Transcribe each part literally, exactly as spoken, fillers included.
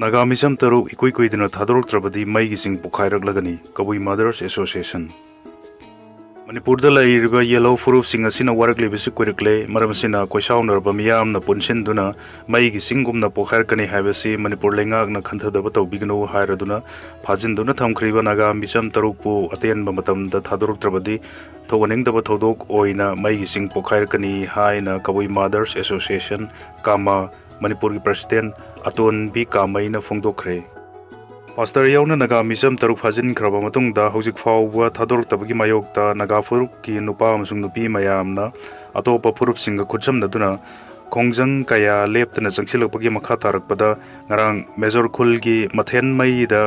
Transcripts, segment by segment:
ꯅꯥꯒꯥ ꯃꯤꯆꯝ ꯇꯔꯨꯛ ꯏꯀꯨꯏ ꯀꯨꯏꯗꯅ ꯊꯥꯗꯣꯔꯛꯇ꯭ꯔꯕꯗꯤ ꯃꯩꯒꯤ ꯆꯤꯡ ꯄꯣꯈꯥꯏꯔꯛꯂꯒꯅꯤ꯫ ꯀꯕꯨꯏ Mothers Association꯫ ꯃꯅꯤꯄꯨꯔꯗ ꯂꯩꯔꯤꯕ ꯌꯦꯜꯍꯧ ꯐꯨꯔꯨꯞꯁꯤꯡ ꯑꯁꯤꯅ ꯋꯥꯔꯛꯂꯤꯕꯁꯤ ꯀꯨꯏꯔꯛꯂꯦ꯫ ꯃꯔꯝ ꯑꯁꯤꯅ ꯀꯣꯏꯁꯥꯎꯅꯔꯕ ꯃꯤꯌꯥꯝꯅ ꯄꯨꯟꯁꯤꯟꯗꯨꯅ ꯃꯩꯒꯤ ꯆꯤꯡꯒꯨꯝꯅ ꯄꯣꯈꯥꯏꯔꯛꯀꯅꯤ ꯍꯥꯏꯕꯁꯤ ꯃꯅꯤꯄꯨꯔ ꯂꯩꯉꯥꯛꯅ ꯈꯟꯊꯗꯕ ꯇꯧꯕꯤꯒꯅꯨ ꯍꯥꯏꯔꯗꯨꯅ ꯐꯥꯖꯤꯟꯗꯨꯅ ꯊꯝꯈ꯭ꯔꯤꯕ ꯅꯥꯒꯥ ꯃꯤꯆꯝ ꯇꯔꯨꯛꯄꯨ ꯑꯇꯦꯟꯕ ꯃꯇꯝꯗ ꯊꯥꯗꯣꯔꯛꯇ꯭ꯔꯕꯗꯤ ꯊꯣꯛꯍꯟꯅꯤꯡꯗꯕ ꯊꯧꯗꯣꯛ ꯑꯣꯏꯅ ꯃꯩꯒꯤ ꯆꯤꯡ ꯄꯣꯈꯥꯏꯔꯛꯀꯅꯤ ꯍꯥꯏꯅ ꯀꯕꯨꯏ Mothers Association, ꯀꯥꯃꯥ, ꯃꯅꯤꯄꯨꯔꯒꯤ ꯄ꯭ꯔꯁꯤꯗꯦꯟ ꯑꯇꯣꯟꯕꯤ ꯀꯥꯃꯩꯅ ꯐꯣꯡꯗꯣꯛꯈ꯭ꯔꯦ꯫ ꯄꯥꯁꯇꯔ ꯌꯥꯎꯅ ꯅꯥꯒꯥ ꯃꯤꯆꯝ ꯇꯔꯨꯛ ꯐꯥꯖꯤꯟꯈ꯭ꯔꯕ ꯃꯇꯨꯡꯗ ꯍꯧꯖꯤꯛ ꯐꯥꯎꯕ ꯊꯥꯗꯣꯔꯛꯇꯕꯒꯤ ꯃꯥꯌꯣꯛꯇ ꯅꯥꯒꯥ ꯐꯨꯔꯨꯞꯀꯤ ꯅꯨꯄꯥ ꯑꯃꯁꯨꯡ ꯅꯨꯄꯤ ꯃꯌꯥꯝꯅ ꯑꯇꯣꯞꯄ ꯐꯨꯔꯨꯞꯁꯤꯡꯒ ꯈꯨꯠꯁꯝꯅꯗꯨꯅ ꯈꯣꯡꯖꯪ ꯀꯌꯥ ꯂꯦꯞꯇꯅ ꯆꯪꯁꯤꯜꯂꯛꯄꯒꯤ ꯃꯈꯥ ꯇꯥꯔꯛꯄꯗ ꯉꯔꯥꯡ ꯃꯦꯖꯣꯔ ꯈꯨꯜꯒꯤ ꯃꯊꯦꯟꯃꯩꯗ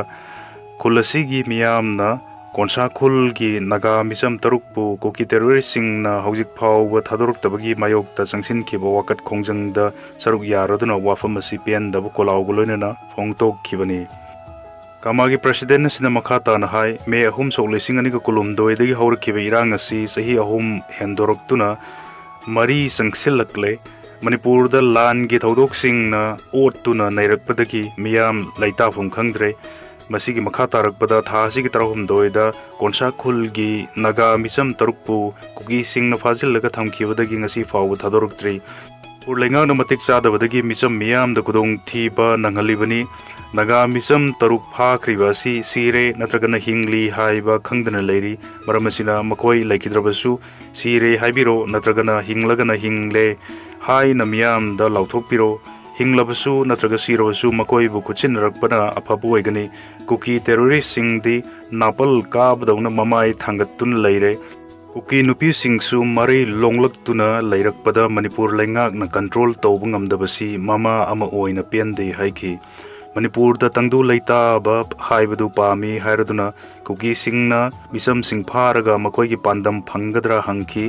ꯈꯨꯜ ꯑꯁꯤꯒꯤ ꯃꯤꯌꯥꯝꯅ ꯀꯣꯟꯁꯥ ꯈꯨꯜꯒꯤ ꯅꯥꯒꯥ ꯃꯤꯆꯝ ꯇꯔꯨꯛꯄꯨ ꯀꯨꯀꯤ ꯇꯦꯔꯣꯔꯤꯁꯁꯤꯡꯅ ꯍꯧꯖꯤꯛ ꯐꯥꯎꯕ ꯊꯥꯗꯣꯔꯛꯇꯕꯒꯤ ꯃꯥꯌꯣꯛꯇ ꯆꯪꯁꯤꯟꯈꯤꯕ ꯋꯥꯀꯠ ꯈꯣꯡꯖꯪꯗ ꯁꯔꯨꯛ ꯌꯥꯔꯗꯨꯅ ꯋꯥꯐꯝ ꯑꯁꯤ ꯄꯦꯟꯗꯕ ꯀꯣꯂꯥꯎꯒ ꯂꯣꯏꯅꯅ ꯐꯣꯡꯗꯣꯛꯈꯤꯕꯅꯤ꯫ ꯀꯥꯃꯥꯒꯤ ꯄ꯭ꯔꯁꯤꯗꯦꯟ ꯑꯁꯤꯅ ꯃꯈꯥ ꯇꯥꯅ ꯍꯥꯏ, ꯃꯦ ꯑꯍꯨꯝ ꯁꯣꯛ ꯂꯤꯁꯤꯡ ꯑꯅꯤꯒ ꯀꯨꯟꯍꯨꯝꯗꯣꯏꯗꯒꯤ ꯍꯧꯔꯛꯈꯤꯕ ꯏꯔꯥꯡ ꯑꯁꯤ ꯆꯍꯤ ꯑꯍꯨꯝ ꯍꯦꯟꯗꯣꯔꯛꯇꯨꯅ ꯃꯔꯤ ꯆꯪꯁꯤꯜꯂꯛꯂꯦ꯫ ꯃꯅꯤꯄꯨꯔꯗ ꯂꯥꯟꯒꯤ ꯊꯧꯗꯣꯛꯁꯤꯡꯅ ꯑꯣꯠꯇꯨꯅ ꯅꯩꯔꯛꯄꯗꯒꯤ ꯃꯤꯌꯥꯝ ꯂꯩꯇꯥꯐꯝ ꯈꯪꯗ꯭ꯔꯦ꯫ ꯃꯁꯤꯒꯤ ꯃꯈꯥ ꯇꯥꯔꯛꯄꯗ ꯊꯥ ꯑꯁꯤꯒꯤ ꯇꯔꯥꯍꯨꯝꯗꯣꯏꯗ ꯀꯣꯟꯁꯥ ꯈꯨꯜꯒꯤ ꯅꯥꯒꯥ ꯃꯤꯆꯝ ꯇꯔꯨꯛꯄꯨ ꯀꯨꯀꯤꯁꯤꯡꯅ ꯐꯥꯖꯤꯜꯂꯒ ꯊꯝꯈꯤꯕꯗꯒꯤ ꯉꯁꯤ ꯐꯥꯎꯕ ꯊꯥꯗꯣꯔꯛꯇ꯭ꯔꯤ꯫ ꯃꯅꯤꯄꯨꯔ ꯂꯩꯉꯥꯛꯅ ꯃꯇꯤꯛ ꯆꯥꯗꯕꯗꯒꯤ ꯃꯤꯆꯝ ꯃꯤꯌꯥꯝꯗ ꯈꯨꯗꯣꯡꯊꯤꯕ ꯅꯪꯍꯜꯂꯤꯕꯅꯤ꯫ ꯅꯥꯒꯥ ꯃꯤꯆꯝ ꯇꯔꯨꯛ ꯐꯥꯈ꯭ꯔꯤꯕ ꯑꯁꯤ ꯁꯤꯔꯦ ꯅꯠꯇ꯭ꯔꯒꯅ ꯍꯤꯡꯂꯤ ꯍꯥꯏꯕ ꯈꯪꯗꯅ ꯂꯩꯔꯤ꯫ ꯃꯔꯝ ꯑꯁꯤꯅ ꯃꯈꯣꯏ ꯂꯩꯈꯤꯗ꯭ꯔꯕꯁꯨ ꯁꯤꯔꯦ ꯍꯥꯏꯕꯤꯔꯣ ꯅꯠꯇ꯭ꯔꯒꯅ ꯍꯤꯡꯂꯒꯅ ꯍꯤꯡꯂꯦ ꯍꯥꯏꯅ ꯃꯤꯌꯥꯝꯗ ꯂꯥꯎꯊꯣꯛꯄꯤꯔꯣ꯫ ꯍꯤꯡꯂꯕꯁꯨ ꯅꯠꯇ꯭ꯔꯒ ꯁꯤꯔꯕꯁꯨ ꯃꯈꯣꯏꯕꯨ ꯈꯨꯠꯁꯤꯟꯅꯔꯛꯄꯅ ꯑꯐꯕ ꯑꯣꯏꯒꯅꯤ꯫ ꯀꯨꯀꯤ ꯇꯦꯔꯣꯔꯤꯁꯁꯤꯡꯗꯤ ꯅꯥꯄꯜ ꯀꯥꯕꯗꯧꯅ ꯃꯃꯥꯏ ꯊꯥꯡꯒꯠꯇꯨꯅ ꯂꯩꯔꯦ꯫ ꯀꯨꯀꯤ ꯅꯨꯄꯤꯁꯤꯡꯁꯨ ꯃꯔꯩ ꯂꯣꯡꯂꯛꯇꯨꯅ ꯂꯩꯔꯛꯄꯗ ꯃꯅꯤꯄꯨꯔ ꯂꯩꯉꯥꯛꯅ ꯀꯟꯇ꯭ꯔꯣꯜ ꯇꯧꯕ ꯉꯝꯗꯕꯁꯤ ꯃꯃꯥ ꯑꯃ ꯑꯣꯏꯅ ꯄꯦꯟꯗꯦ ꯍꯥꯏꯈꯤ꯫ ꯃꯅꯤꯄꯨꯔꯗ ꯇꯪꯗꯨ ꯂꯩꯇꯥꯕ ꯍꯥꯏꯕꯗꯨ ꯄꯥꯝꯃꯤ ꯍꯥꯏꯔꯗꯨꯅ ꯀꯨꯀꯤꯁꯤꯡꯅ ꯃꯤꯆꯝꯁꯤꯡ ꯐꯥꯔꯒ ꯃꯈꯣꯏꯒꯤ ꯄꯥꯟꯗꯝ ꯐꯪꯒꯗ꯭ꯔꯥ ꯍꯪꯈꯤ꯫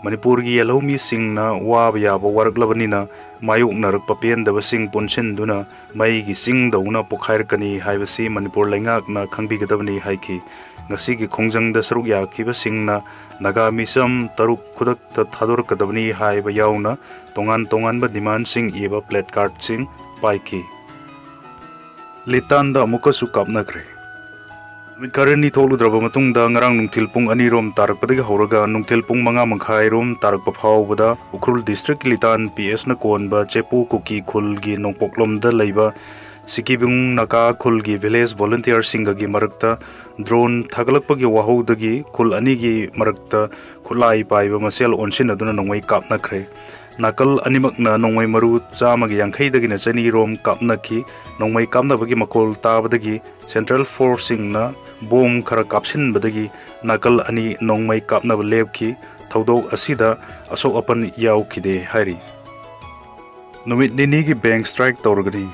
ꯃꯅꯤꯄꯨꯔꯒꯤ ꯌꯦꯜꯍꯧꯃꯤꯁꯤꯡꯅ ꯋꯥꯕ ꯌꯥꯕ ꯋꯥꯔꯛꯂꯕꯅꯤꯅ ꯃꯥꯌꯣꯛꯅꯔꯛꯄ ꯄꯦꯟꯗꯕꯁꯤꯡ ꯄꯨꯟꯁꯤꯟꯗꯨꯅ ꯃꯩꯒꯤ ꯆꯤꯡꯗꯧꯅ ꯄꯣꯈꯥꯏꯔꯛꯀꯅꯤ ꯍꯥꯏꯕꯁꯤ ꯃꯅꯤꯄꯨꯔ ꯂꯩꯉꯥꯛꯅ ꯈꯪꯕꯤꯒꯗꯕꯅꯤ ꯍꯥꯏꯈꯤ꯫ ꯉꯁꯤꯒꯤ ꯈꯣꯡꯖꯪꯗ ꯁꯔꯨꯛ ꯌꯥꯈꯤꯕꯁꯤꯡꯅ ꯅꯥꯒꯥ ꯃꯤꯆꯝ ꯇꯔꯨꯛ ꯈꯨꯗꯛꯇ ꯊꯥꯗꯣꯔꯛꯀꯗꯕꯅꯤ ꯍꯥꯏꯕ ꯌꯥꯎꯅ ꯇꯣꯉꯥꯟ ꯇꯣꯉꯥꯟꯕ ꯗꯤꯃꯥꯟꯁꯤꯡ ꯏꯕ ꯄ꯭ꯂꯦꯠꯀꯥꯔꯠꯁꯤꯡ ꯄꯥꯏꯈꯤ꯫ ꯂꯤꯇꯥꯟꯗ ꯑꯃꯨꯛꯀꯁꯨ ꯀꯥꯞꯅꯈ꯭ꯔꯦ꯫ ꯅꯨꯃꯤꯠ ꯈꯔꯅꯤ ꯊꯣꯛꯂꯨꯗ꯭ꯔꯕ ꯃꯇꯨꯡꯗ ꯉꯔꯥꯡ ꯅꯨꯡꯊꯤꯜ ꯄꯨꯡ ꯑꯅꯤ ꯔꯣꯝ ꯇꯥꯔꯛꯄꯗꯒꯤ ꯍꯧꯔꯒ ꯅꯨꯡꯊꯤꯜ ꯄꯨꯡ ꯃꯉꯥ ꯃꯈꯥꯏ ꯔꯣꯝ ꯇꯥꯔꯛꯄ ꯐꯥꯎꯕꯗ ꯎꯈ꯭ꯔꯨꯜ ꯗꯤꯁꯇ꯭ꯔꯤꯛꯀꯤ ꯂꯤꯇꯥꯟ ꯄꯤ ꯑꯦꯁꯅ ꯀꯣꯟꯕ ꯆꯦꯄꯨ ꯀꯨꯀꯤ ꯈꯨꯜꯒꯤ ꯅꯣꯡꯄꯣꯛꯂꯣꯝꯗ ꯂꯩꯕ ꯁꯤꯀꯤꯕꯨꯡ ꯅꯥꯀꯥ ꯈꯨꯜꯒꯤ ꯚꯤꯂꯦꯖ ꯚꯣꯂꯨꯟꯇꯤꯌꯔꯁꯤꯡꯒꯒꯤ ꯃꯔꯛꯇ ꯗ꯭ꯔꯣꯟ ꯊꯥꯒꯠꯂꯛꯄꯒꯤ ꯋꯥꯍꯧꯗꯒꯤ ꯈꯨꯜ ꯑꯅꯤꯒꯤ ꯃꯔꯛꯇ ꯈꯨꯠꯂꯥꯏ ꯄꯥꯏꯕ ꯃꯁꯦꯜ ꯑꯣꯟꯁꯤꯟꯅꯗꯨꯅ ꯅꯣꯡꯃꯩ ꯀꯥꯞꯅꯈ꯭ꯔꯦ꯫ ꯅꯥꯀꯜ ꯑꯅꯤꯃꯛꯅ ꯅꯣꯡꯃꯩ ꯃꯔꯨ ꯆꯥꯝꯃꯒ ꯌꯥꯡꯈꯩꯗꯒꯤꯅ ꯆꯅꯤ ꯔꯣꯝ ꯀꯥꯞꯅꯈꯤ꯫ ꯅꯣꯡꯃꯩ ꯀꯥꯞꯅꯕꯒꯤ ꯃꯈꯣꯜ ꯇꯥꯕꯗꯒꯤ ꯁꯦꯟꯇ꯭ꯔꯦꯜ ꯐꯣꯔꯁꯁꯤꯡꯅ ꯕꯣꯝ ꯈꯔ ꯀꯥꯞꯁꯤꯟꯕꯗꯒꯤ ꯅꯥꯀꯜ ꯑꯅꯤ ꯅꯣꯡꯃꯩ ꯀꯥꯞꯅꯕ ꯂꯦꯞꯈꯤ꯫ ꯊꯧꯗꯣꯛ ꯑꯁꯤꯗ ꯑꯁꯣꯛ ꯑꯄꯟ ꯌꯥꯎꯈꯤꯗꯦ ꯍꯥꯏꯔꯤ꯫ ꯅꯨꯃꯤꯠ ꯅꯤꯅꯤꯒꯤ ꯕꯦꯡꯛ ꯁ꯭ꯇ꯭ꯔꯥꯏꯛ ꯇꯧꯔꯒꯅꯤ꯫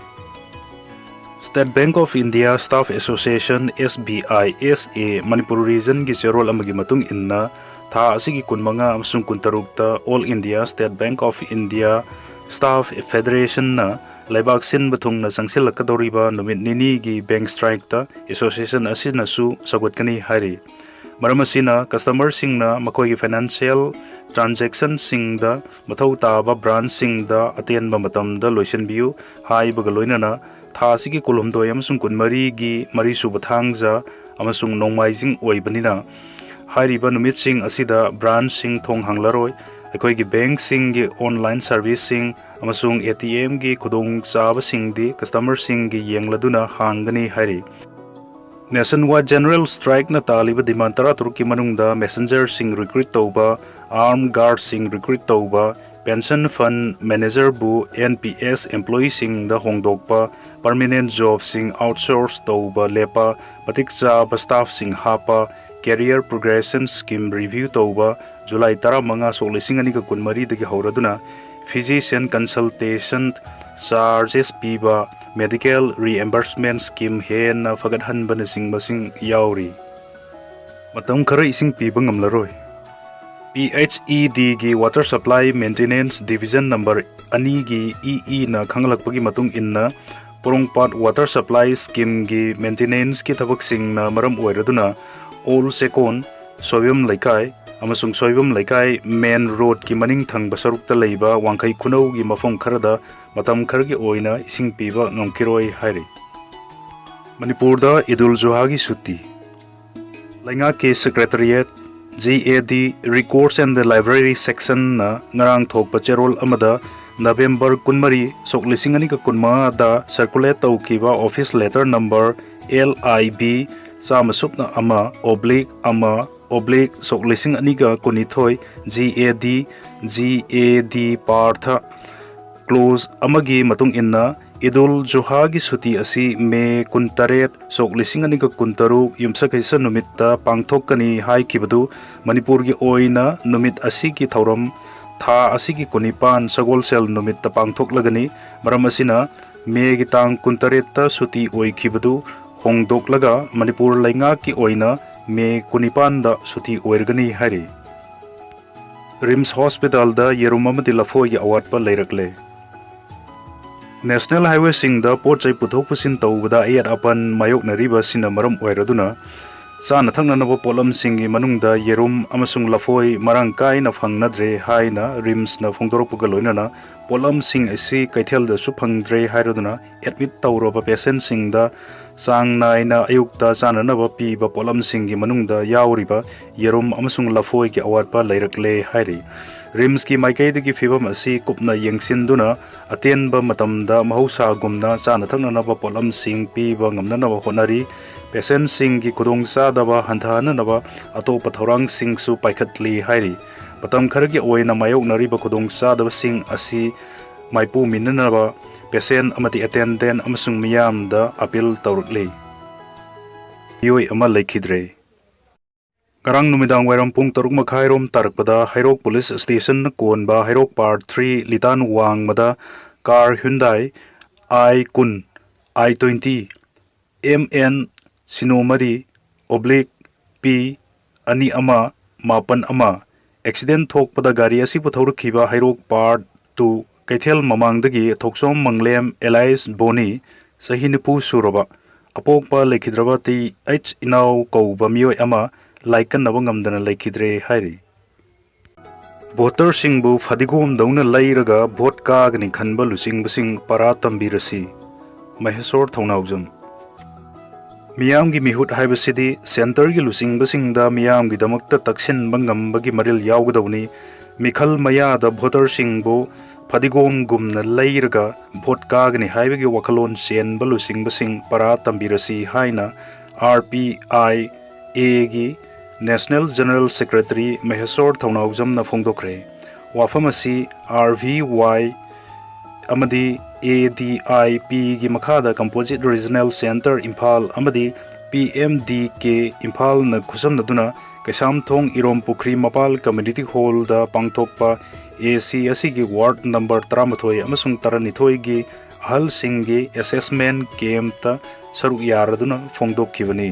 State Bank of India Staff Association, S B I S A, Manipur ꯔꯤꯖꯟꯒꯤ ꯆꯦꯔꯣꯜ ꯑꯃꯒꯤ ꯃꯇꯨꯡ ꯏꯟꯅ, ꯊꯥ ꯑꯁꯤꯒꯤ ꯀꯨꯟꯃꯉꯥ ꯑꯃꯁꯨꯡ ꯀꯨꯟꯇꯔꯨꯛꯇ All India State Bank of India Staff Federationꯅ ꯂꯩꯕꯥꯛ ꯁꯤꯟꯕ ꯊꯨꯡꯅ ꯆꯪꯁꯤꯜꯂꯛꯀꯗꯧꯔꯤꯕ ꯅꯨꯃꯤꯠ ꯅꯤꯅꯤꯒꯤ ꯕꯦꯡꯛ ꯁ꯭ꯇ꯭ꯔꯥꯏꯛꯇ ꯑꯦꯁꯣꯁꯤꯌꯦꯁꯟ ꯑꯁꯤꯅꯁꯨ ꯁꯧꯒꯠꯀꯅꯤ ꯍꯥꯏꯔꯤ꯫ ꯃꯔꯝ ꯑꯁꯤꯅ, ꯀꯁꯇꯃꯔꯁꯤꯡꯅ ꯃꯈꯣꯏꯒꯤ ꯐꯥꯏꯅꯥꯟꯁꯤꯌꯦꯜ ꯇ꯭ꯔꯥꯟꯖꯦꯛꯁꯟꯁꯤꯡꯗ ꯃꯊꯧ ꯇꯥꯕ ꯕ꯭ꯔꯥꯟꯁꯁꯤꯡꯗ ꯑꯇꯦꯟꯕ ꯃꯇꯝꯗ ꯂꯣꯏꯁꯤꯟꯕꯤꯌꯨ ꯍꯥꯏꯕꯒ ꯂꯣꯏꯅꯅ, ꯊꯥ ꯑꯁꯤꯒꯤ ꯀꯨꯟꯍꯨꯝꯗꯣꯏ ꯑꯃꯁꯨꯡ ꯀꯨꯟꯃꯔꯤꯒꯤ ꯃꯔꯤꯁꯨꯕ ꯊꯥꯡꯖ ꯑꯃꯁꯨꯡ ꯅꯣꯡꯃꯥꯏꯖꯤꯡ ꯑꯣꯏꯕꯅꯤꯅ, ꯍꯥꯏꯔꯤꯕ ꯅꯨꯃꯤꯠꯁꯤꯡ ꯑꯁꯤꯗ ꯕ꯭ꯔꯥꯟꯁꯁꯤꯡ ꯊꯣꯡ ꯍꯥꯡꯂꯔꯣꯏ꯫ ꯑꯩꯈꯣꯏꯒꯤ ꯕꯦꯡꯛꯁꯤꯡꯒꯤ ꯑꯣꯟꯂꯥꯏꯟ ꯁꯔꯚꯤꯁꯁꯤꯡ ꯑꯃꯁꯨꯡ ꯑꯦ ꯇꯤ ꯑꯦꯝꯒꯤ ꯈꯨꯗꯣꯡꯆꯥꯕꯁꯤꯡꯗꯤ ꯀꯁꯇꯃꯔꯁꯤꯡꯒꯤ ꯌꯦꯡꯂꯗꯨꯅ ꯍꯥꯡꯒꯅꯤ ꯍꯥꯏꯔꯤ꯫ Nationwide General Strikeꯅ ꯇꯥꯜꯂꯤꯕ ꯗꯤꯃꯥꯟ ꯇꯔꯥꯇꯔꯨꯛꯀꯤ ꯃꯅꯨꯡꯗ ꯃꯦꯁꯦꯟꯖꯔꯁꯤꯡ ꯔꯤꯀ꯭ꯔꯨꯠ ꯇꯧꯕ, ꯑꯥꯔꯝ ꯒꯥꯔꯗꯁꯤꯡ ꯔꯤꯀ꯭ꯔꯨꯠ ꯇꯧꯕ, ꯄꯦꯟꯁꯟ ꯐꯟ ꯃꯦꯅꯦꯖꯔꯕꯨ ꯑꯦꯟ ꯄꯤ ꯑꯦꯁ ꯑꯦꯝꯄ꯭ꯂꯣꯌꯤꯁꯤꯡꯗ ꯍꯣꯡꯗꯣꯛꯄ, ꯄꯔꯃꯤꯅꯦꯟ ꯖꯣꯕꯁꯤꯡ ꯑꯥꯎꯠꯁꯣꯔꯁ ꯇꯧꯕ ꯂꯦꯞꯄ, ꯃꯇꯤꯛ ꯆꯥꯕ ꯁ꯭ꯇꯥꯐꯁꯤꯡ ꯍꯥꯞꯄ, ꯀꯦꯔꯤꯌꯔ ꯄ꯭ꯔꯣꯒ꯭ꯔꯦꯁꯟ ꯁ꯭ꯀꯤꯝ ꯔꯤꯚ꯭ꯌꯨ ꯇꯧꯕ, ꯖꯨꯂꯥꯏ ꯇꯔꯥꯃꯉꯥ, ꯁꯣꯛ ꯂꯤꯁꯤꯡ ꯑꯅꯤꯒ ꯀꯨꯟꯃꯔꯤꯗꯒꯤ ꯍꯧꯔꯗꯨꯅ ꯐꯤꯖꯤꯁꯤꯌꯟ ꯀꯟꯁꯜꯇꯦꯁꯟ ꯆꯥꯔꯖꯦꯁ ꯄꯤꯕ, ꯃꯦꯗꯤꯀꯦꯜ ꯔꯤꯑꯦꯝꯕꯔꯁꯃꯦꯟ ꯁ꯭ꯀꯤꯝ ꯍꯦꯟꯅ ꯐꯒꯠꯍꯟꯕꯅꯆꯤꯡꯕꯁꯤꯡ ꯌꯥꯎꯔꯤ꯫ ꯃꯇꯝ ꯈꯔ ꯏꯁꯤꯡ ꯄꯤꯕ ꯉꯝꯂꯔꯣꯏ꯫ P H E ꯗꯤꯒꯤ Water Supply Maintenance Division number ꯑꯅꯤꯒꯤ ꯏ ꯏꯅ ꯈꯪꯍꯜꯂꯛꯄꯒꯤ ꯃꯇꯨꯡ ꯏꯟꯅ, ꯄꯣꯔꯣꯝꯄꯥꯠ ꯋꯥꯇꯔ ꯁꯄ꯭ꯂꯥꯏ ꯁ꯭ꯀꯤꯝꯒꯤ ꯃꯦꯟꯇꯦꯅꯦꯟꯁꯀꯤ ꯊꯕꯛꯁꯤꯡꯅ ꯃꯔꯝ ꯑꯣꯏꯔꯗꯨꯅ ꯑꯣꯜ ꯆꯦꯀꯣꯟ, ꯁꯣꯏꯕꯝ ꯂꯩꯀꯥꯏ ꯑꯃꯁꯨꯡ ꯁꯣꯏꯕꯝ ꯂꯩꯀꯥꯏ ꯃꯦꯟ ꯔꯣꯗꯀꯤ ꯃꯅꯤꯡ ꯊꯪꯕ ꯁꯔꯨꯛꯇ ꯂꯩꯕ ꯋꯥꯡꯈꯩ ꯈꯨꯅꯧꯒꯤ ꯃꯐꯝ ꯈꯔꯗ ꯃꯇꯝ ꯈꯔꯒꯤ ꯑꯣꯏꯅ ꯏꯁꯤꯡ ꯄꯤꯕ ꯉꯝꯈꯤꯔꯣꯏ ꯍꯥꯏꯔꯤ꯫ ꯃꯅꯤꯄꯨꯔꯗ ꯏꯗꯨꯜ ꯖꯨꯍꯥꯒꯤ ꯁꯨꯇꯤ꯫ ꯂꯩꯉꯥꯛꯀꯤ Secretariat, G A D, Records and Library Sectionꯅ ꯉꯔꯥꯡ ꯊꯣꯛꯄ ꯆꯦꯔꯣꯜ ꯑꯃꯗ ꯅꯕꯦꯝꯕꯔ ꯀꯨꯟꯃꯔꯤ, ꯁꯣꯛ ꯂꯤꯁꯤꯡ ꯑꯅꯤꯒ ꯀꯨꯟꯃꯉꯥꯗ circulate ꯇꯧꯈꯤꯕ office letter number L I B ꯆꯥꯝꯃ ꯁꯨꯞꯅ ꯑꯃ oblique ꯑꯃ oblique ꯁꯣꯛ ꯂꯤꯁꯤꯡ ꯑꯅꯤꯒ ꯀꯨꯟꯅꯤꯊꯣꯏ G A D, G A D Partha clause ꯑꯃꯒꯤ ꯃꯇꯨꯡ ꯏꯟꯅ, ꯏꯗꯨꯜ ꯖꯨꯍꯥꯒꯤ ꯁꯨꯇꯤ ꯑꯁꯤ ꯃꯦ ꯀꯨꯟꯇꯔꯦꯠ, ꯁꯣꯛ ꯂꯤꯁꯤꯡ ꯑꯅꯤꯒ ꯀꯨꯟꯇꯔꯨꯛ, ꯌꯨꯝꯁꯀꯩꯁ ꯅꯨꯃꯤꯠꯇ ꯄꯥꯡꯊꯣꯛꯀꯅꯤ ꯍꯥꯏꯈꯤꯕꯗꯨ ꯃꯅꯤꯄꯨꯔꯒꯤ ꯑꯣꯏꯅ ꯅꯨꯃꯤꯠ ꯑꯁꯤꯒꯤ ꯊꯧꯔꯝ ꯊꯥ ꯑꯁꯤꯒꯤ ꯀꯨꯟꯅꯤꯄꯥꯟ, ꯁꯒꯣꯜꯁꯦꯜ ꯅꯨꯃꯤꯠꯇ ꯄꯥꯡꯊꯣꯛꯂꯒꯅꯤ꯫ ꯃꯔꯝ ꯑꯁꯤꯅ, ꯃꯦꯒꯤ ꯇꯥꯡ ꯀꯨꯟꯇꯔꯦꯠꯇ ꯁꯨꯇꯤ ꯑꯣꯏꯈꯤꯕꯗꯨ ꯍꯣꯡꯗꯣꯛꯂꯒ ꯃꯅꯤꯄꯨꯔ ꯂꯩꯉꯥꯛꯀꯤ ꯑꯣꯏꯅ ꯃꯦ ꯀꯨꯟꯅꯤꯄꯥꯟꯗ ꯁꯨꯇꯤ ꯑꯣꯏꯔꯒꯅꯤ ꯍꯥꯏꯔꯤ꯫ ꯔꯤꯝꯁ ꯍꯣꯁꯄꯤꯇꯥꯜꯗ ꯌꯦꯔꯨꯝ ꯑꯃꯗꯤ ꯂꯐꯣꯏꯒꯤ ꯑꯋꯥꯠꯄ ꯂꯩꯔꯛꯂꯦ꯫ ꯅꯦꯁꯅꯦꯜ ꯍꯥꯏꯋꯦꯁꯤꯡꯗ ꯄꯣꯠ ꯆꯩ ꯄꯨꯊꯣꯛ ꯄꯨꯁꯤꯟ ꯇꯧꯕꯗ ꯑꯌꯦꯠ ꯑꯄꯟ ꯃꯥꯌꯣꯛꯅꯔꯤꯕꯁꯤꯅ ꯃꯔꯝ ꯑꯣꯏꯔꯗꯨꯅ, ꯆꯥꯅ ꯊꯛꯅꯅꯕ ꯄꯣꯠꯂꯝꯁꯤꯡꯒꯤ ꯃꯅꯨꯡꯗ ꯌꯦꯔꯨꯝ ꯑꯃꯁꯨꯡ ꯂꯐꯣꯏ ꯃꯔꯥꯡ ꯀꯥꯏꯅ ꯐꯪꯅꯗ꯭ꯔꯦ ꯍꯥꯏꯅ ꯔꯤꯝꯁꯅ ꯐꯣꯡꯗꯣꯔꯛꯄꯒ ꯂꯣꯏꯅꯅ, ꯄꯣꯠꯂꯝꯁꯤꯡ ꯑꯁꯤ ꯀꯩꯊꯦꯜꯗꯁꯨ ꯐꯪꯗ꯭ꯔꯦ ꯍꯥꯏꯔꯗꯨꯅ, ꯑꯦꯗꯃꯤꯠ ꯇꯧꯔꯕ ꯄꯦꯁꯦꯟꯁꯤꯡꯗ ꯆꯥꯡ ꯅꯥꯏꯅ ꯑꯌꯨꯛꯇ ꯆꯥꯅꯅꯕ ꯄꯤꯕ ꯄꯣꯠꯂꯝꯁꯤꯡꯒꯤ ꯃꯅꯨꯡꯗ ꯌꯥꯎꯔꯤꯕ ꯌꯦꯔꯨꯝ ꯑꯃꯁꯨꯡ ꯂꯐꯣꯏꯒꯤ ꯑꯋꯥꯠꯄ ꯂꯩꯔꯛꯂꯦ ꯍꯥꯏꯔꯤ꯫ ꯔꯤꯝꯁꯀꯤ ꯃꯥꯏꯀꯩꯗꯒꯤ ꯐꯤꯚꯝ ꯑꯁꯤ ꯀꯨꯞꯅ ꯌꯦꯡꯁꯤꯟꯗꯨꯅ, ꯑꯇꯦꯟꯕ ꯃꯇꯝꯗ ꯃꯍꯧꯁꯥꯒꯨꯝꯅ ꯆꯥꯅ ꯊꯛꯅꯅꯕ ꯄꯣꯠꯂꯝꯁꯤꯡ ꯄꯤꯕ ꯉꯝꯅꯅꯕ ꯍꯣꯠꯅꯔꯤ꯫ ꯄꯦꯁꯦꯟꯁꯤꯡꯒꯤ ꯈꯨꯗꯣꯡꯆꯥꯗꯕ ꯍꯟꯊꯍꯟꯅꯅꯕ ꯑꯇꯣꯞꯄ ꯊꯧꯔꯥꯡꯁꯤꯡꯁꯨ ꯄꯥꯏꯈꯠꯂꯤ ꯍꯥꯏꯔꯤ꯫ ꯃꯇꯝ ꯈꯔꯒꯤ ꯑꯣꯏꯅ ꯃꯥꯌꯣꯛꯅꯔꯤꯕ ꯈꯨꯗꯣꯡꯆꯥꯗꯕꯁꯤꯡ ꯑꯁꯤ ꯃꯥꯏꯄꯨꯃꯤꯟꯅꯅꯕ ꯄꯦꯁꯦꯟ ꯑꯃꯗꯤ ꯑꯦꯇꯦꯟꯗꯦꯟ ꯑꯃꯁꯨꯡ ꯃꯤꯌꯥꯝꯗ ꯑꯄꯤꯜ ꯇꯧꯔꯛꯂꯤ꯫ ꯃꯤꯑꯣꯏ ꯑꯃ ꯂꯩꯈꯤꯗ꯭ꯔꯦ꯫ ꯉꯔꯥꯡ ꯅꯨꯃꯤꯗꯥꯡ ꯋꯥꯏꯔꯝ ꯄꯨꯡ ꯇꯔꯨꯛ ꯃꯈꯥꯏꯔꯣꯝ ꯇꯥꯔꯛꯄꯗ ꯍꯩꯔꯣꯛ ꯄꯨꯂꯤꯁ ꯁ꯭ꯇꯦꯁꯟ ꯀꯣꯟꯕ ꯍꯩꯔꯣꯛ ꯄꯥꯔꯠ ꯊ꯭ꯔꯤ ꯂꯤꯇꯥꯟ ꯋꯥꯡꯃꯗ ꯀꯥꯔ Hyundai I ꯀꯨꯟ, I twenty, M N ꯁꯤꯅꯣ ꯃꯔꯤ oblique P ꯑꯅꯤ ꯑꯃ ꯃꯥꯄꯟ ꯑꯃ ꯑꯦꯛꯁꯤꯗꯦꯟ ꯊꯣꯛꯄꯗ ꯒꯥꯔꯤ ꯑꯁꯤꯕꯨ ꯊꯧꯔꯛꯈꯤꯕ ꯍꯩꯔꯣꯛ ꯄꯥꯔꯠ ꯇꯨ ꯀꯩꯊꯦꯜ ꯃꯃꯥꯡꯗꯒꯤ ꯊꯣꯛꯆꯣꯝ ꯃꯪꯂꯦꯝ alias ꯕꯣꯅꯤ, ꯆꯍꯤ ꯅꯤꯐꯨ ꯁꯨꯔꯕ, ꯑꯄꯣꯛꯄ ꯂꯩꯈꯤꯗ꯭ꯔꯕ ꯇꯤ ꯑꯩꯆ ꯏꯅꯥꯎ ꯀꯧꯕ ꯃꯤꯑꯣꯏ ꯑꯃ ꯂꯥꯏꯀꯠꯅꯕ ꯉꯝꯗꯅ ꯂꯩꯈꯤꯗ꯭ꯔꯦ ꯍꯥꯏꯔꯤ꯫ ꯚꯣꯇꯔꯁꯤꯡꯕꯨ ꯐꯗꯤꯒꯣꯝꯗꯧꯅ ꯂꯩꯔꯒ ꯚꯣꯠ ꯀꯥꯒꯅꯤ ꯈꯟꯕ ꯂꯨꯆꯤꯡꯕꯁꯤꯡ ꯄꯔꯥ ꯇꯝꯕꯤꯔꯁꯤ꯫ ꯃꯍꯦꯁꯣꯔ ꯊꯧꯅꯥꯎꯖꯝ꯫ ꯃꯤꯌꯥꯝꯒꯤ ꯃꯤꯍꯨꯠ ꯍꯥꯏꯕꯁꯤꯗꯤ centreꯒꯤ ꯂꯨꯆꯤꯡꯕꯁꯤꯡꯗ ꯃꯤꯌꯥꯝꯒꯤꯗꯃꯛꯇ ꯇꯛꯁꯤꯟꯕ ꯉꯝꯕꯒꯤ ꯃꯔꯤꯜ ꯌꯥꯎꯒꯗꯧꯕꯅꯤ꯫ ꯃꯤꯈꯜ ꯃꯌꯥꯗ voterꯁꯤꯡꯕꯨ ꯐꯗꯤꯒꯣꯝꯒꯨꯝꯅ ꯂꯩꯔꯒ vote ꯀꯥꯒꯅꯤ ꯍꯥꯏꯕꯒꯤ ꯋꯥꯈꯜꯂꯣꯟ ꯆꯦꯟꯕ ꯂꯨꯆꯤꯡꯕꯁꯤꯡ ꯄꯔꯥ ꯇꯝꯕꯤꯔꯁꯤ ꯍꯥꯏꯅ RPIAꯒꯤ National General Secretary ꯃꯍꯦꯁꯣꯔ ꯊꯧꯅꯥꯎꯖꯝꯅ ꯐꯣꯡꯗꯣꯛꯈ꯭ꯔꯦ꯫ ꯋꯥꯐꯝ ꯑꯁꯤ RVY ꯑꯃꯗꯤ ADIPꯒꯤ ꯃꯈꯥꯗ Composite Regional Centre ꯏꯝꯐꯥꯜ ꯑꯃꯗꯤ PMDK ꯏꯝꯐꯥꯜꯅ ꯈꯨꯠꯁꯝꯅꯗꯨꯅ ꯀꯩꯁꯥꯝꯊꯣꯡ ꯏꯔꯣꯝ ꯄꯨꯈ꯭ꯔꯤ ꯃꯄꯥꯜ community hallꯗ ꯄꯥꯡꯊꯣꯛꯄ AC ꯑꯁꯤꯒꯤ ward number ꯇꯔꯥꯃꯥꯊꯣꯏ ꯑꯃꯁꯨꯡ ꯇꯔꯥꯅꯤꯊꯣꯏꯒꯤ ꯑꯍꯜꯁꯤꯡꯒꯤ assessment campꯇ ꯁꯔꯨꯛ ꯌꯥꯔꯗꯨꯅ ꯐꯣꯡꯗꯣꯛꯈꯤꯕꯅꯤ꯫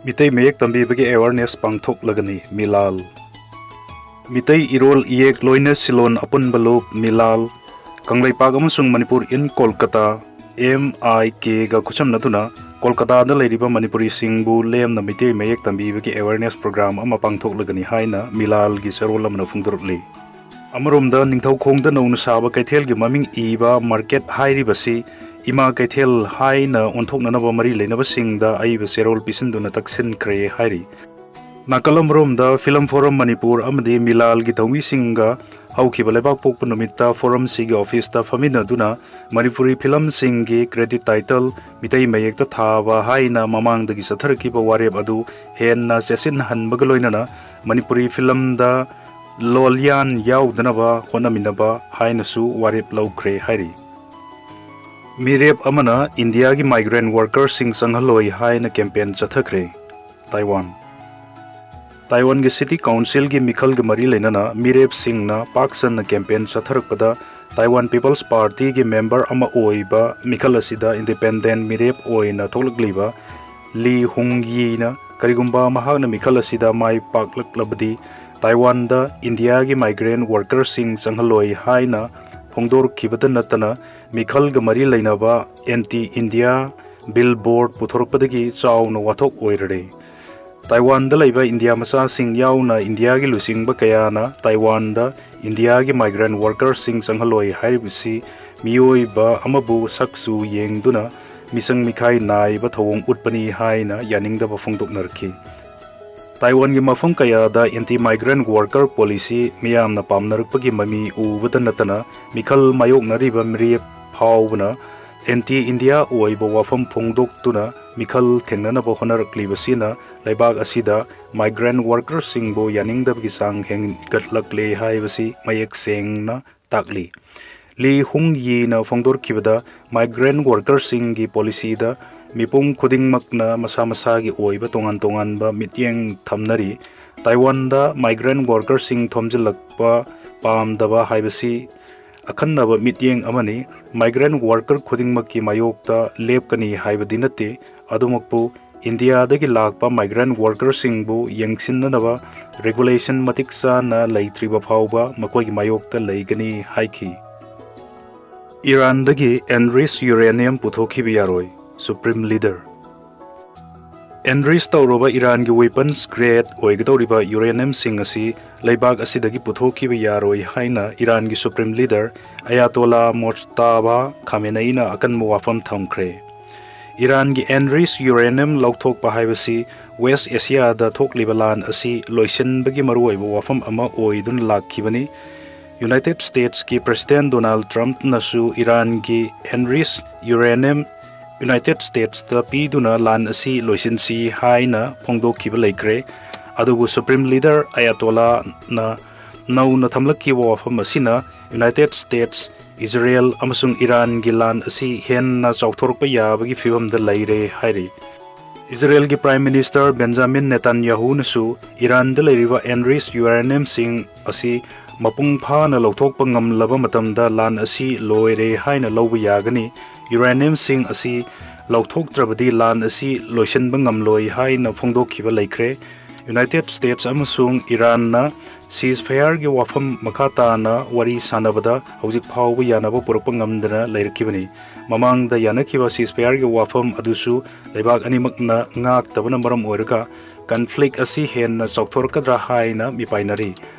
ꯃꯤꯇꯩ ꯃꯌꯦꯛ ꯇꯝꯕꯤꯕꯒꯤ awareness ꯄꯥꯡꯊꯣꯛꯂꯒꯅꯤ꯫ ꯃꯤꯂꯥꯜ꯫ ꯃꯤꯇꯩ ꯏꯔꯣꯜ ꯏꯌꯦꯛ ꯂꯣꯏꯅ ꯁꯤꯂꯣꯟ ꯑꯄꯨꯟꯕ ꯂꯨꯞ ꯃꯤꯂꯥꯜ, ꯀꯪꯂꯩꯄꯥꯛ ꯑꯃꯁꯨꯡ ꯃꯅꯤꯄꯨꯔ in ꯀꯣꯜꯀꯇꯥ, MIKꯒ ꯈꯨꯠꯁꯝꯅꯗꯨꯅ ꯀꯣꯜꯀꯇꯥꯗ ꯂꯩꯔꯤꯕ ꯃꯅꯤꯄꯨꯔꯤꯁꯤꯡꯕꯨ ꯂꯦꯝꯅ ꯃꯤꯇꯩ ꯃꯌꯦꯛ ꯇꯝꯕꯤꯕꯒꯤ awareness program ꯑꯃ ꯄꯥꯡꯊꯣꯛꯂꯒꯅꯤ ꯍꯥꯏꯅ ꯃꯤꯂꯥꯜꯒꯤ ꯆꯦꯔꯣꯜ ꯑꯃꯅ ꯐꯣꯡꯗꯣꯔꯛꯂꯤ꯫ ꯑꯃꯔꯣꯝꯗ ꯅꯤꯡꯊꯧꯈꯣꯡꯗ ꯅꯧꯅ ꯁꯥꯕ ꯀꯩꯊꯦꯜꯒꯤ ꯃꯃꯤꯡ ꯏꯕ market ꯍꯥꯏꯔꯤꯕꯁꯤ ꯏꯃꯥ ꯀꯩꯊꯦꯜ ꯍꯥꯏꯅ ꯑꯣꯟꯊꯣꯛꯅꯅꯕ ꯃꯔꯤ ꯂꯩꯅꯕꯁꯤꯡꯗ ꯑꯏꯕ ꯆꯦꯔꯣꯜ ꯄꯤꯁꯤꯟꯗꯨꯅ ꯇꯛꯁꯤꯟꯈ꯭ꯔꯦ ꯍꯥꯏꯔꯤ꯫ ꯅꯥꯀꯜ ꯑꯃꯔꯣꯝꯗ Film Forum ꯃꯅꯤꯄꯨꯔ ꯑꯃꯗꯤ ꯃꯤꯂꯥꯜꯒꯤ ꯊꯧꯃꯤꯁꯤꯡꯒ ꯍꯧꯈꯤꯕ ꯂꯩꯕꯥꯛꯄꯣꯛꯄ ꯅꯨꯃꯤꯠꯇ forumꯁꯤꯒꯤ officeꯇ ꯐꯝꯃꯤꯟꯅꯗꯨꯅ ꯃꯅꯤꯄꯨꯔꯤ filmꯁꯤꯡꯒꯤ credit title ꯃꯤꯇꯩ ꯃꯌꯦꯛꯇ ꯊꯥꯕ ꯍꯥꯏꯅ ꯃꯃꯥꯡꯗꯒꯤ ꯆꯠꯊꯔꯛꯈꯤꯕ ꯋꯥꯔꯦꯞ ꯑꯗꯨ ꯍꯦꯟꯅ ꯆꯦꯠꯁꯤꯟꯍꯟꯕꯒ ꯂꯣꯏꯅꯅ ꯃꯅꯤꯄꯨꯔꯤ filmꯗ ꯂꯣꯜꯌꯥꯟ ꯌꯥꯎꯗꯅꯕ ꯍꯣꯠꯅꯃꯤꯟꯅꯕ ꯍꯥꯏꯅꯁꯨ ꯋꯥꯔꯦꯞ ꯂꯧꯈ꯭ꯔꯦ ꯍꯥꯏꯔꯤ꯫ ꯃꯤꯔꯦꯞ ꯑꯃꯅ ꯏꯟꯗꯤꯌꯥꯒꯤ migrant workerꯁꯤꯡ ꯆꯪꯍꯜꯂꯣꯏ ꯍꯥꯏꯅ campaign ꯆꯠꯊꯈ꯭ꯔꯦ꯫ ꯇꯥꯏꯋꯥꯟ꯫ ꯇꯥꯏꯋꯥꯟꯒꯤ City Councilꯒꯤ ꯃꯤꯈꯜꯒ ꯃꯔꯤ ꯂꯩꯅꯅ ꯃꯤꯔꯦꯞꯁꯤꯡꯅ ꯄꯥꯛ ꯁꯟꯅ campaign ꯆꯠꯊꯔꯛꯄꯗ Taiwan People's Partyꯒꯤ member ꯑꯃ ꯑꯣꯏꯕ ꯃꯤꯈꯜ ꯑꯁꯤꯗ independent ꯃꯤꯔꯦꯞ ꯑꯣꯏꯅ ꯊꯣꯛꯂꯛꯂꯤꯕ ꯂꯤ ꯍꯨꯡꯌꯤꯅ ꯀꯔꯤꯒꯨꯝꯕ ꯃꯍꯥꯛꯅ ꯃꯤꯈꯜ ꯑꯁꯤꯗ ꯃꯥꯏ ꯄꯥꯛꯂꯛꯂꯕꯗꯤ ꯇꯥꯏꯋꯥꯟꯗ ꯏꯟꯗꯤꯌꯥꯒꯤ migrant workerꯁꯤꯡ ꯆꯪꯍꯜꯂꯣꯏ ꯍꯥꯏꯅ ꯐꯣꯡꯗꯣꯔꯛꯈꯤꯕꯇ ꯅꯠꯇꯅ ꯃꯤꯈꯜꯒ ꯃꯔꯤ ꯂꯩꯅꯕ anti India billboard ꯄꯨꯊꯣꯔꯛꯄꯗꯒꯤ ꯆꯥꯎꯅ ꯋꯥꯊꯣꯛ ꯑꯣꯏꯔꯔꯦ꯫ ꯇꯥꯏꯋꯥꯟꯗ ꯂꯩꯕ ꯏꯟꯗꯤꯌꯥ ꯃꯆꯥꯁꯤꯡ ꯌꯥꯎꯅ ꯏꯟꯗꯤꯌꯥꯒꯤ ꯂꯨꯆꯤꯡꯕ ꯀꯌꯥꯅ ꯇꯥꯏꯋꯥꯟꯗ ꯏꯟꯗꯤꯌꯥꯒꯤ migrant workerꯁꯤꯡ ꯆꯪꯍꯜꯂꯣꯏ ꯍꯥꯏꯔꯤꯕꯁꯤ ꯃꯤꯑꯣꯏꯕ ꯑꯃꯕꯨ ꯁꯛꯆꯨ ꯌꯦꯡꯗꯨꯅ ꯃꯤꯆꯪ ꯃꯤꯈꯥꯏ ꯅꯥꯏꯕ ꯊꯧꯑꯣꯡ ꯎꯠꯄꯅꯤ ꯍꯥꯏꯅ ꯌꯥꯅꯤꯡꯗꯕ ꯐꯣꯡꯗꯣꯛꯅꯔꯛꯈꯤ꯫ ꯇꯥꯏꯋꯥꯟꯒꯤ ꯃꯐꯝ ꯀꯌꯥꯗ anti migrant worker policy ꯃꯤꯌꯥꯝꯅ ꯄꯥꯝꯅꯔꯛꯄꯒꯤ ꯃꯃꯤ ꯎꯕꯗ ꯅꯠꯇꯅ, ꯃꯤꯈꯜ ꯃꯥꯌꯣꯛꯅꯔꯤꯕ ꯃꯤꯔꯦꯞ ꯐꯥꯎꯕꯅ anti India ꯑꯣꯏꯕ ꯋꯥꯐꯝ ꯐꯣꯡꯗꯣꯛꯇꯨꯅ ꯃꯤꯈꯜ ꯊꯦꯡꯅꯅꯕ ꯍꯣꯠꯅꯔꯛꯂꯤꯕꯁꯤꯅ ꯂꯩꯕꯥꯛ ꯑꯁꯤꯗ migrant workerꯁꯤꯡꯕꯨ ꯌꯥꯅꯤꯡꯗꯕꯒꯤ ꯆꯥꯡ ꯍꯦꯟꯒꯠꯂꯛꯂꯦ ꯍꯥꯏꯕꯁꯤ ꯃꯌꯦꯛ ꯁꯦꯡꯅ ꯇꯥꯛꯂꯤ꯫ ꯂꯤ ꯍꯨꯡ ꯌꯤꯅ ꯐꯣꯡꯗꯣꯔꯛꯈꯤꯕꯗ, migrant workerꯁꯤꯡꯒꯤ policyꯗ ꯃꯤꯄꯨꯝ ꯈꯨꯗꯤꯡꯃꯛꯅ ꯃꯁꯥ ꯃꯁꯥꯒꯤ ꯑꯣꯏꯕ ꯇꯣꯉꯥꯟ ꯇꯣꯉꯥꯟꯕ ꯃꯤꯠꯌꯦꯡ ꯊꯝꯅꯔꯤ꯫ ꯇꯥꯏꯋꯥꯟꯗ migrant workerꯁꯤꯡ ꯊꯣꯝꯖꯤꯜꯂꯛꯄ ꯄꯥꯝꯗꯕ ꯍꯥꯏꯕꯁꯤ ꯑꯈꯟꯅꯕ ꯃꯤꯠꯌꯦꯡ ꯑꯃꯅꯤ꯫ Migrant worker ꯈꯨꯗꯤꯡꯃꯛꯀꯤ ꯃꯥꯌꯣꯛꯇ ꯂꯦꯞꯀꯅꯤ ꯍꯥꯏꯕꯗꯤ ꯅꯠꯇꯦ꯫ ꯑꯗꯨꯃꯛꯄꯨ, ꯏꯟꯗꯤꯌꯥꯗꯒꯤ ꯂꯥꯛꯄ migrant workerꯁꯤꯡꯕꯨ ꯌꯦꯡꯁꯤꯟꯅꯅꯕ regulation ꯃꯇꯤꯛ ꯆꯥꯅ ꯂꯩꯇ꯭ꯔꯤꯕ ꯐꯥꯎꯕ ꯃꯈꯣꯏꯒꯤ ꯃꯥꯌꯣꯛꯇ ꯂꯩꯒꯅꯤ ꯍꯥꯏꯈꯤ꯫ ꯏꯔꯥꯟꯗꯒꯤ enriched uranium ꯄꯨꯊꯣꯛꯈꯤꯕ ꯌꯥꯔꯣꯏ, Supreme Leader꯫ Enrich ꯇꯧꯔꯕ ꯏꯔꯥꯟꯒꯤ weapons grade ꯑꯣꯏꯒꯗꯧꯔꯤꯕ uraniumꯁꯤꯡ ꯑꯁꯤ ꯂꯩꯕꯥꯛ ꯑꯁꯤꯗꯒꯤ ꯄꯨꯊꯣꯛꯈꯤꯕ ꯌꯥꯔꯣꯏ ꯍꯥꯏꯅ ꯏꯔꯥꯟꯒꯤ Supreme Leader ꯑꯌꯥꯇꯣꯂꯥ ꯃꯣꯖꯇꯥꯕꯥ ꯈꯥꯃꯦꯅꯩꯅ ꯑꯀꯟꯕ ꯋꯥꯐꯝ ꯊꯝꯈ꯭ꯔꯦ꯫ ꯏꯔꯥꯟꯒꯤ enriched uranium ꯂꯧꯊꯣꯛꯄ ꯍꯥꯏꯕꯁꯤ West Asiaꯗ ꯊꯣꯛꯂꯤꯕ ꯂꯥꯟ ꯑꯁꯤ ꯂꯣꯏꯁꯤꯟꯕꯒꯤ ꯃꯔꯨꯑꯣꯏꯕ ꯋꯥꯐꯝ ꯑꯃ ꯑꯣꯏꯗꯨꯅ ꯂꯥꯛꯈꯤꯕꯅꯤ꯫ United Statesꯀꯤ President Donald Trumpꯅꯁꯨ ꯏꯔꯥꯟꯒꯤ enriched uranium United Statesꯇ ꯄꯤꯗꯨꯅ ꯂꯥꯟ ꯑꯁꯤ ꯂꯣꯏꯁꯤꯟꯁꯤ ꯍꯥꯏꯅ ꯐꯣꯡꯗꯣꯛꯈꯤꯕ ꯂꯩꯈ꯭ꯔꯦ꯫ ꯑꯗꯨꯕꯨ Supreme Leader ꯑꯌꯥꯇꯣꯂꯥꯅ ꯅꯧꯅ ꯊꯝꯂꯛꯈꯤꯕ ꯋꯥꯐꯝ ꯑꯁꯤꯅ United States, ꯏꯖꯔꯦꯜ ꯑꯃꯁꯨꯡ ꯏꯔꯥꯟꯒꯤ ꯂꯥꯟ ꯑꯁꯤ ꯍꯦꯟꯅ ꯆꯥꯎꯊꯣꯔꯛꯄ ꯌꯥꯕꯒꯤ ꯐꯤꯚꯝꯗ ꯂꯩꯔꯦ ꯍꯥꯏꯔꯤ꯫ ꯏꯖꯔꯦꯜꯒꯤ Prime Minister Benjamin Netanyahuꯅꯁꯨ ꯏꯔꯥꯟꯗ ꯂꯩꯔꯤꯕ enriched uraniumꯁꯤꯡ ꯑꯁꯤ ꯃꯄꯨꯡ ꯐꯥꯅ ꯂꯧꯊꯣꯛꯄ ꯉꯝꯂꯕ ꯃꯇꯝꯗ ꯂꯥꯟ ꯑꯁꯤ ꯂꯣꯏꯔꯦ ꯍꯥꯏꯅ ꯂꯧꯕ ꯌꯥꯒꯅꯤ꯫ Uraniumꯁꯤꯡ ꯑꯁꯤ ꯂꯧꯊꯣꯛꯇ꯭ꯔꯕꯗꯤ ꯂꯥꯟ ꯑꯁꯤ ꯂꯣꯏꯁꯤꯟꯕ ꯉꯝꯂꯣꯏ ꯍꯥꯏꯅ ꯐꯣꯡꯗꯣꯛꯈꯤꯕ ꯂꯩꯈ꯭ꯔꯦ꯫ United States ꯑꯃꯁꯨꯡ ꯏꯔꯥꯟꯅ ceasefireꯒꯤ ꯋꯥꯐꯝ ꯃꯈꯥ ꯇꯥꯅ ꯋꯥꯔꯤ ꯁꯥꯟꯅꯕꯗ ꯍꯧꯖꯤꯛ ꯐꯥꯎꯕ ꯌꯥꯅꯕ ꯄꯨꯔꯛꯄ ꯉꯝꯗꯅ ꯂꯩꯔꯛꯈꯤꯕꯅꯤ꯫ ꯃꯃꯥꯡꯗ ꯌꯥꯅꯈꯤꯕ ceasefireꯒꯤ ꯋꯥꯐꯝ ꯑꯗꯨꯁꯨ ꯂꯩꯕꯥꯛ ꯑꯅꯤꯃꯛꯅ ꯉꯥꯛꯇꯕꯅ ꯃꯔꯝ ꯑꯣꯏꯔꯒ conflict ꯑꯁꯤ ꯍꯦꯟꯅ ꯆꯥꯎꯊꯣꯔꯛꯀꯗ꯭ꯔꯥ ꯍꯥꯏꯅ ꯃꯤꯄꯥꯏꯅꯔꯤ꯫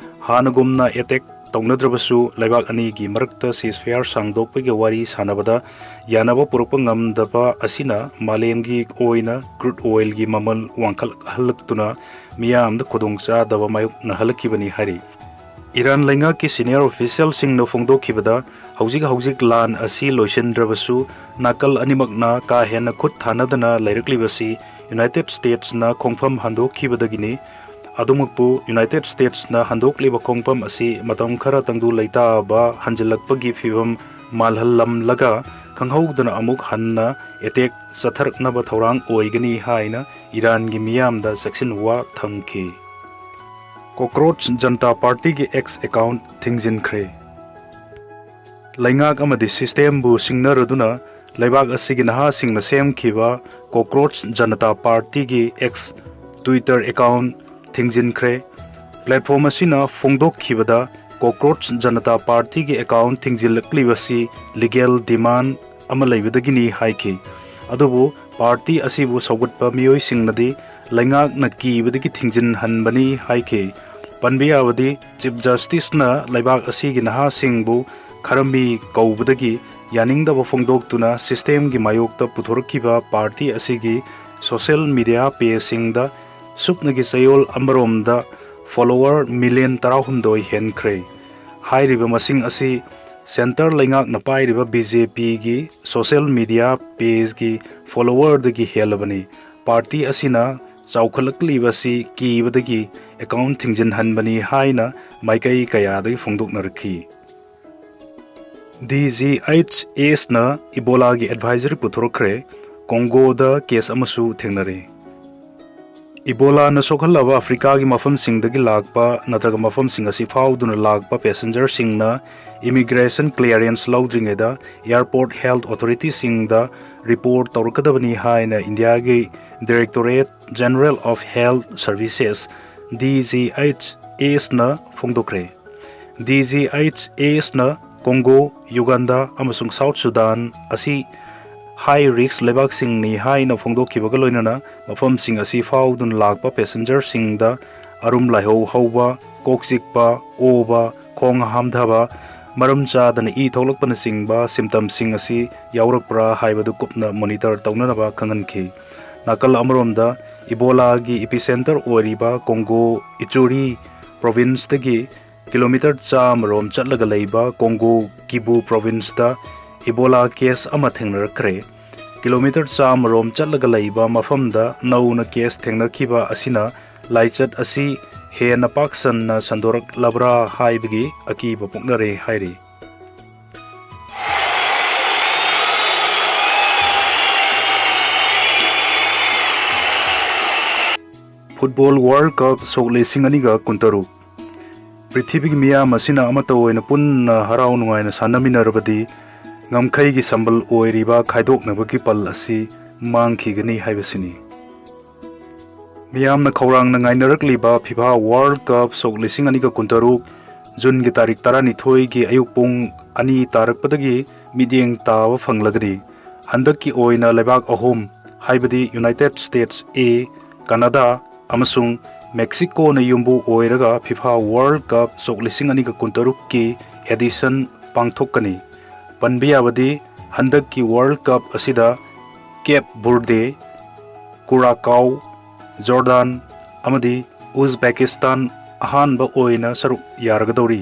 ꯍꯥꯟꯅꯒꯨꯝꯅ attack ꯇꯧꯅꯗ꯭ꯔꯕꯁꯨ, ꯂꯩꯕꯥꯛ ꯑꯅꯤꯒꯤ ꯃꯔꯛꯇ ceasefire ꯁꯥꯡꯗꯣꯛꯄꯒꯤ ꯋꯥꯔꯤ ꯁꯥꯟꯅꯕꯗ ꯌꯥꯅꯕ ꯄꯨꯔꯛꯄ ꯉꯝꯗꯕ ꯑꯁꯤꯅ ꯃꯥꯂꯦꯝꯒꯤ ꯑꯣꯏꯅ crude oilꯒꯤ ꯃꯃꯜ ꯋꯥꯡꯈꯠꯍꯜꯂꯛꯇꯨꯅ ꯃꯤꯌꯥꯝꯗ ꯈꯨꯗꯣꯡꯆꯥꯗꯕ ꯃꯥꯌꯣꯛꯅꯍꯜꯂꯛꯈꯤꯕꯅꯤ ꯍꯥꯏꯔꯤ꯫ ꯏꯔꯥꯟ ꯂꯩꯉꯥꯛꯀꯤ senior officialꯁꯤꯡꯅ ꯐꯣꯡꯗꯣꯛꯈꯤꯕꯗ, ꯍꯧꯖꯤꯛ ꯍꯧꯖꯤꯛ ꯂꯥꯟ ꯑꯁꯤ ꯂꯣꯏꯁꯤꯟꯗ꯭ꯔꯕꯁꯨ, ꯅꯥꯀꯜ ꯑꯅꯤꯃꯛꯅ ꯀꯥ ꯍꯦꯟꯅ ꯈꯨꯠ ꯊꯥꯅꯗꯅ ꯂꯩꯔꯛꯂꯤꯕꯁꯤ United Statesꯅ ꯈꯣꯡꯐꯝ ꯍꯟꯗꯣꯛꯈꯤꯕꯗꯒꯤꯅꯤ꯫ ꯑꯗꯨꯃꯛꯄꯨ, United Statesꯅ ꯍꯟꯗꯣꯛꯂꯤꯕ ꯈꯣꯡꯐꯝ ꯑꯁꯤ ꯃꯇꯝ ꯈꯔ ꯇꯪꯗꯨ ꯂꯩꯇꯥꯕ ꯍꯟꯖꯤꯜꯂꯛꯄꯒꯤ ꯐꯤꯚꯝ ꯃꯥꯜꯍꯜꯂꯝꯂꯒ, ꯈꯪꯍꯧꯗꯅ ꯑꯃꯨꯛ ꯍꯟꯅ attack ꯆꯠꯊꯔꯛꯅꯕ ꯊꯧꯔꯥꯡ ꯑꯣꯏꯒꯅꯤ ꯍꯥꯏꯅ ꯏꯔꯥꯟꯒꯤ ꯃꯤꯌꯥꯝꯗ ꯆꯦꯛꯁꯤꯟꯋꯥ ꯊꯝꯈꯤ꯫ Cockroach Janata Partyꯒꯤ X account ꯊꯤꯡꯖꯤꯟꯈ꯭ꯔꯦ꯫ ꯂꯩꯉꯥꯛ ꯑꯃꯗꯤ systemꯕꯨ ꯁꯤꯡꯅꯔꯗꯨꯅ ꯂꯩꯕꯥꯛ ꯑꯁꯤꯒꯤ ꯅꯍꯥꯁꯤꯡꯅ ꯁꯦꯝꯈꯤꯕ Cockroach Janata Partyꯒꯤ X Twitter account ꯊꯤꯡꯖꯤꯟꯈ꯭ꯔꯦ꯫ Platform ꯑꯁꯤꯅ ꯐꯣꯡꯗꯣꯛꯈꯤꯕꯗ, Cockroach Janata Partyꯒꯤ account ꯊꯤꯡꯖꯤꯜꯂꯛꯂꯤꯕꯁꯤ legal demand ꯑꯃ ꯂꯩꯕꯗꯒꯤꯅꯤ ꯍꯥꯏꯈꯤ꯫ ꯑꯗꯨꯕꯨ party ꯑꯁꯤꯕꯨ ꯁꯧꯒꯠꯄ ꯃꯤꯑꯣꯏꯁꯤꯡꯅꯗꯤ ꯂꯩꯉꯥꯛꯅ ꯀꯤꯕꯗꯒꯤ ꯊꯤꯡꯖꯤꯟꯍꯟꯕꯅꯤ ꯍꯥꯏꯈꯤ꯫ ꯄꯟꯕ ꯌꯥꯕꯗꯤ, Chief Justiceꯅ ꯂꯩꯕꯥꯛ ꯑꯁꯤꯒꯤ ꯅꯍꯥꯁꯤꯡꯕꯨ ꯈꯔꯝꯕꯤ ꯀꯧꯕꯗꯒꯤ ꯌꯥꯅꯤꯡꯗꯕ ꯐꯣꯡꯗꯣꯛꯇꯨꯅ systemꯒꯤ ꯃꯥꯌꯣꯛꯇ ꯄꯨꯊꯣꯔꯛꯈꯤꯕ party ꯑꯁꯤꯒꯤ social media pageꯁꯤꯡꯗ ꯁꯨꯞꯅꯒꯤ ꯆꯌꯣꯜ ꯑꯃꯔꯣꯝꯗ follower million ꯇꯔꯥꯍꯨꯝꯗꯣꯏ ꯍꯦꯟꯈ꯭ꯔꯦ꯫ ꯍꯥꯏꯔꯤꯕ ꯃꯁꯤꯡ ꯑꯁꯤ centre ꯂꯩꯉꯥꯛꯅ ꯄꯥꯏꯔꯤꯕ BJPꯒꯤ social media pageꯀꯤ followerꯗꯒꯤ ꯍꯦꯜꯂꯕꯅꯤ꯫ Party ꯑꯁꯤꯅ ꯆꯥꯎꯈꯠꯂꯛꯂꯤꯕꯁꯤ ꯀꯤꯕꯗꯒꯤ account ꯊꯤꯡꯖꯤꯟꯍꯟꯕꯅꯤ ꯍꯥꯏꯅ ꯃꯥꯏꯀꯩ ꯀꯌꯥꯗꯒꯤ ꯐꯣꯡꯗꯣꯛꯅꯔꯛꯈꯤ꯫ DGHSꯅ Ebolaꯒꯤ advisory ꯄꯨꯊꯣꯔꯛꯈ꯭ꯔꯦ꯫ Congoꯗ case ꯑꯃꯁꯨ ꯊꯦꯡꯅꯔꯦ꯫ Ebolaꯅ ꯁꯣꯛꯍꯜꯂꯕ Africaꯒꯤ ꯃꯐꯝꯁꯤꯡꯗꯒꯤ ꯂꯥꯛꯄ ꯅꯠꯇ꯭ꯔꯒ ꯃꯐꯝꯁꯤꯡ ꯑꯁꯤ ꯐꯥꯎꯗꯨꯅ ꯂꯥꯛꯄ passengerꯁꯤꯡꯅ immigration clearance ꯂꯧꯗ꯭ꯔꯤꯉꯩꯗ airport health authorityꯁꯤꯡꯗ report ꯇꯧꯔꯛꯀꯗꯕꯅꯤ ꯍꯥꯏꯅ ꯏꯟꯗꯤꯌꯥꯒꯤ Directorate General of Health Services, DGHSꯅ ꯐꯣꯡꯗꯣꯛꯈ꯭ꯔꯦ꯫ DGHSꯅ Congo, Uganda ꯑꯃꯁꯨꯡ South Sudan ꯑꯁꯤ high risk ꯂꯩꯕꯥꯛꯁꯤꯡꯅꯤ ꯍꯥꯏꯅ ꯐꯣꯡꯗꯣꯛꯈꯤꯕꯒ ꯂꯣꯏꯅꯅ, ꯃꯐꯝꯁꯤꯡ ꯑꯁꯤ ꯐꯥꯎꯗꯨꯅ ꯂꯥꯛꯄ passengerꯁꯤꯡꯗ ꯑꯔꯨꯝ ꯂꯥꯏꯍꯧ ꯍꯧꯕ, ꯀꯣꯛ ꯆꯤꯛꯄ, ꯑꯣꯕ, ꯈꯣꯡ ꯍꯥꯝꯊꯕ, ꯃꯔꯝ ꯆꯥꯗꯅ ꯏ ꯊꯣꯛꯂꯛꯄꯅꯆꯤꯡꯕ symptomꯁꯤꯡ ꯑꯁꯤ ꯌꯥꯎꯔꯛꯄ꯭ꯔꯥ ꯍꯥꯏꯕꯗꯨ ꯀꯨꯞꯅ monitor ꯇꯧꯅꯅꯕ ꯈꯪꯍꯟꯈꯤ꯫ ꯅꯥꯀꯜ ꯑꯃꯔꯣꯝꯗ, ꯏꯕꯣꯂꯥꯒꯤ epicenter ꯑꯣꯏꯔꯤꯕ ꯀꯣꯡꯒꯣ ꯏꯆꯨꯔꯤ provinceꯇꯒꯤ kilometre ꯆꯥꯝꯃ ꯔꯣꯝ ꯆꯠꯂꯒ ꯂꯩꯕ ꯀꯣꯡꯒꯣ ꯀꯤꯕꯨ provinceꯇ ꯏꯕꯣꯂꯥ case ꯑꯃ ꯊꯦꯡꯅꯔꯛꯈ꯭ꯔꯦ꯫ Kilometre ꯆꯥꯝꯃ ꯔꯣꯝ ꯆꯠꯂꯒ ꯂꯩꯕ ꯃꯐꯝꯗ ꯅꯧꯅ case ꯊꯦꯡꯅꯈꯤꯕ ꯑꯁꯤꯅ ꯂꯥꯏꯆꯠ ꯑꯁꯤ ꯍꯦꯟꯅ ꯄꯥꯛ ꯁꯟꯅ ꯁꯟꯗꯣꯔꯛꯂꯕ꯭ꯔꯥ ꯍꯥꯏꯕꯒꯤ ꯑꯀꯤꯕ ꯄꯣꯛꯅꯔꯦ ꯍꯥꯏꯔꯤ꯫ Football World Cup ꯁꯣꯛ ꯂꯤꯁꯤꯡ ꯑꯅꯤꯒ ꯀꯨꯟꯇꯔꯨꯛ꯫ ꯄ꯭ꯔꯤꯊꯤꯕꯤꯒꯤ ꯃꯤꯌꯥꯝ ꯑꯁꯤꯅ ꯑꯃꯠꯇ ꯑꯣꯏꯅ ꯄꯨꯟꯅ ꯍꯔꯥꯎ ꯅꯨꯡꯉꯥꯏꯅ ꯁꯥꯟꯅꯃꯤꯟꯅꯔꯕꯗꯤ, ꯉꯝꯈꯩꯒꯤ ꯁꯝꯕꯜ ꯑꯣꯏꯔꯤꯕ ꯈꯥꯏꯗꯣꯛꯅꯕꯒꯤ ꯄꯜ ꯑꯁꯤ ꯃꯥꯡꯈꯤꯒꯅꯤ ꯍꯥꯏꯕꯁꯤꯅꯤ꯫ ꯃꯤꯌꯥꯝꯅ ꯈꯧꯔꯥꯡꯅ ꯉꯥꯏꯅꯔꯛꯂꯤꯕ FIFA World Cup ꯁꯣꯛ ꯂꯤꯁꯤꯡ ꯑꯅꯤꯒ ꯀꯨꯟꯇꯔꯨꯛ, ꯖꯨꯟꯒꯤ ꯇꯥꯔꯤꯛ ꯇꯔꯥꯅꯤꯊꯣꯏꯒꯤ ꯑꯌꯨꯛ ꯄꯨꯡ ꯑꯅꯤ ꯇꯥꯔꯛꯄꯗꯒꯤ ꯃꯤꯠꯌꯦꯡ ꯇꯥꯕ ꯐꯪꯂꯒꯅꯤ꯫ ꯍꯟꯗꯛꯀꯤ ꯑꯣꯏꯅ ꯂꯩꯕꯥꯛ ꯑꯍꯨꯝ, ꯍꯥꯏꯕꯗꯤ United States A, Canada ꯑꯃꯁꯨꯡ Mexicoꯅ ꯌꯨꯝꯕꯨ ꯑꯣꯏꯔꯒ FIFA World Cup ꯁꯣꯛ ꯂꯤꯁꯤꯡ ꯑꯅꯤꯒ ꯀꯨꯟꯇꯔꯨꯛꯀꯤ edition ꯄꯥꯡꯊꯣꯛꯀꯅꯤ꯫ ꯄꯟꯕ ꯌꯥꯕꯗꯤ, ꯍꯟꯗꯛꯀꯤ World Cup ꯑꯁꯤꯗ ꯀꯦꯞ ꯕꯨꯔꯗꯦ, ꯀꯨꯔꯥꯀꯥꯎ, ꯖꯣꯔꯗꯥꯟ ꯑꯃꯗꯤ ꯎꯖꯕꯦꯀꯤꯁꯇꯥꯟ ꯑꯍꯥꯟꯕ ꯑꯣꯏꯅ ꯁꯔꯨꯛ ꯌꯥꯔꯒꯗꯧꯔꯤ꯫